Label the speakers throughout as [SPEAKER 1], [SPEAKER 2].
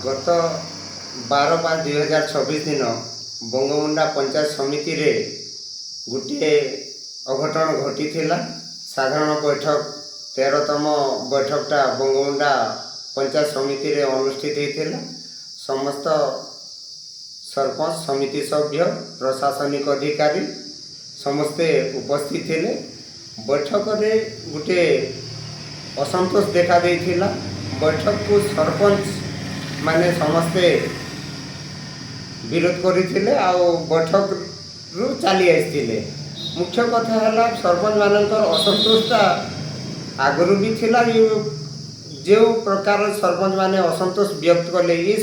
[SPEAKER 1] ଗତ 12/5/2026 ଦିନ ବଙ୍ଗୋମୁଣ୍ଡା ପଞ୍ଚାୟତ ସମିତିରେ ଗୋଟିଏ ଅଘଟଣ ଘଟିଥିଲା। ସାଧାରଣ ବୈଠକ, 13ତମ ବୈଠକଟା ବଙ୍ଗୋମୁଣ୍ଡା ପଞ୍ଚାୟତ ସମିତିରେ ଅନୁଷ୍ଠିତ ହେଇଥିଲା। ସମସ୍ତ ସରପଞ୍ଚ, ସମିତି ସଭ୍ୟ, ପ୍ରଶାସନିକ ଅଧିକାରୀ ସମସ୍ତେ ଉପସ୍ଥିତ ଥିଲେ। ବୈଠକରେ ଗୋଟିଏ ଅସନ୍ତୋଷ ଦେଖା ଦେଇଥିଲା। ବୈଠକକୁ ସରପଞ୍ଚ ମାନେ ସମସ୍ତେ ବିରୋଧ କରିଥିଲେ ଆଉ ବୈଠକରୁ ଚାଲି ଆସିଥିଲେ। ମୁଖ୍ୟ କଥା ହେଲା, ସରପଞ୍ଚ ମାନଙ୍କର ଅସନ୍ତୋଷଟା ଆଗରୁ ବି ଥିଲା। ଯେଉଁ ପ୍ରକାର ସରପଞ୍ଚ ମାନେ ଅସନ୍ତୋଷ ବ୍ୟକ୍ତ କଲେ, ଏ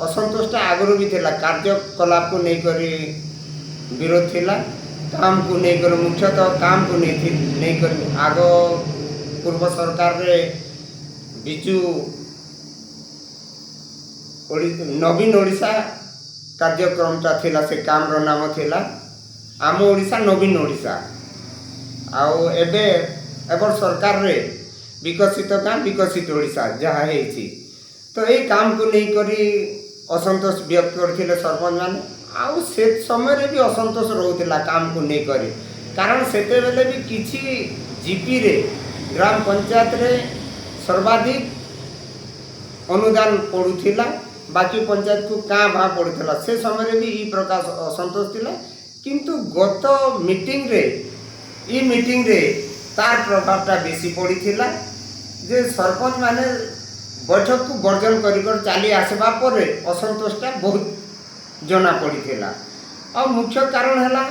[SPEAKER 1] ଅସନ୍ତୋଷଟା ଆଗରୁ ବି ଥିଲା। କାର୍ଯ୍ୟକଳାପକୁ ନେଇକରି ବିରୋଧ ଥିଲା, କାମକୁ ନେଇକରି, ମୁଖ୍ୟତଃ କାମକୁ ନେଇକରି। ଆଗ ପୂର୍ବ ସରକାରରେ ବିଜୁ ନବୀନ ଓଡ଼ିଶା କାର୍ଯ୍ୟକ୍ରମଟା ଥିଲା। ସେ କାମର ନାମ ଥିଲା ଆମ ଓଡ଼ିଶା ନବୀନ ଓଡ଼ିଶା। ଆଉ ଏବେ ଏବର ସରକାରରେ ବିକଶିତ ଗାଁ ବିକଶିତ ଓଡ଼ିଶା ଯାହା ହେଇଛି। ତ ଏଇ କାମକୁ ନେଇକରି ଅସନ୍ତୋଷ ବ୍ୟକ୍ତ କରିଥିଲେ ସରପଞ୍ଚ ମାନେ। ଆଉ ସେ ସମୟରେ ବି ଅସନ୍ତୋଷ ରହୁଥିଲା କାମକୁ ନେଇକରି, କାରଣ ସେତେବେଳେ ବି କିଛି ଜିପିରେ, ଗ୍ରାମ ପଞ୍ଚାୟତରେ ସର୍ବାଧିକ ଅନୁଦାନ ପଡ଼ୁଥିଲା, ବାକି ପଞ୍ଚାୟତକୁ କାଁ ଭାଁ ପଡ଼ୁଥିଲା। ସେ ସମୟରେ ବି ଇ ପ୍ରକାର ଅସନ୍ତୋଷ ଥିଲା। କିନ୍ତୁ ଗତ ମିଟିଂରେ, ଇ ମିଟିଂରେ ତାର ପ୍ରଭାବଟା ବେଶୀ ପଡ଼ିଥିଲା ଯେ ସରପଞ୍ଚ ମାନେ ବୈଠକକୁ ବର୍ଜନ କରି କରି ଚାଲି ଆସିବା ପରେ ଅସନ୍ତୋଷଟା ବହୁତ ଜଣା ପଡ଼ିଥିଲା। ଆଉ ମୁଖ୍ୟ କାରଣ ହେଲା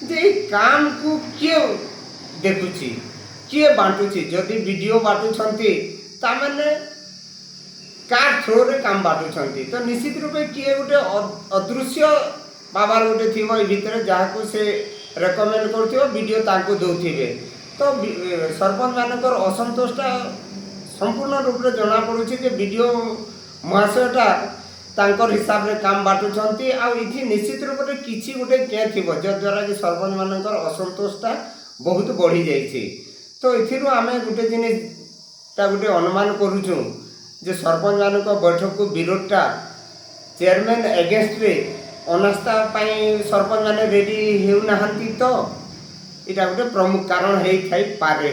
[SPEAKER 1] ଯେ ଏଇ କାମକୁ କିଏ ଦେଖୁଛି, କିଏ ବାଣ୍ଟୁଛି? ଯଦି ବିଡ଼ିଓ ବାଣ୍ଟୁଛନ୍ତି, ତାମାନେ କାର୍ ଥ୍ରୋରେ କାମ ବାଣ୍ଟୁଛନ୍ତି। ତ ନିଶ୍ଚିତ ରୂପେ କିଏ ଗୋଟେ ଅଦୃଶ୍ୟ ପାୱାର ଗୋଟେ ଥିବ ଏ ଭିତରେ, ଯାହାକୁ ସେ ରେକମେଣ୍ଡ କରୁଥିବ, ବିଡ଼ିଓ ତାଙ୍କୁ ଦେଉଥିବେ। ତ ସରପଞ୍ଚ ମାନଙ୍କର ଅସନ୍ତୋଷଟା ସମ୍ପୂର୍ଣ୍ଣ ରୂପରେ ଜଣାପଡ଼ୁଛି ଯେ ବିଡ଼ିଓ ମହାଶୟଟା ତାଙ୍କର ହିସାବରେ କାମ ବାଣ୍ଟୁଛନ୍ତି। ଆଉ ଏଠି ନିଶ୍ଚିତ ରୂପରେ କିଛି ଗୋଟେ କେଁ ଥିବ, ଯଦ୍ୱାରା କି ସରପଞ୍ଚ ମାନଙ୍କର ଅସନ୍ତୋଷଟା ବହୁତ ବଢ଼ିଯାଇଛି। ତ ଏଥିରୁ ଆମେ ଗୋଟେ ଜିନିଷଟା ଗୋଟେ ଅନୁମାନ କରୁଛୁ ଯେ ସରପଞ୍ଚ ମାନଙ୍କ ବୈଠକକୁ ବିରୋଧଟା ଚେୟାରମ୍ୟାନ୍ ଏଗେନଷ୍ଟରେ ଅନାସ୍ଥା ପାଇଁ ସରପଞ୍ଚ ମାନେ ରେଡ଼ି ହେଉନାହାନ୍ତି। ତ ଏଇଟା ଗୋଟେ ପ୍ରମୁଖ କାରଣ ହେଇଥାଇପାରେ।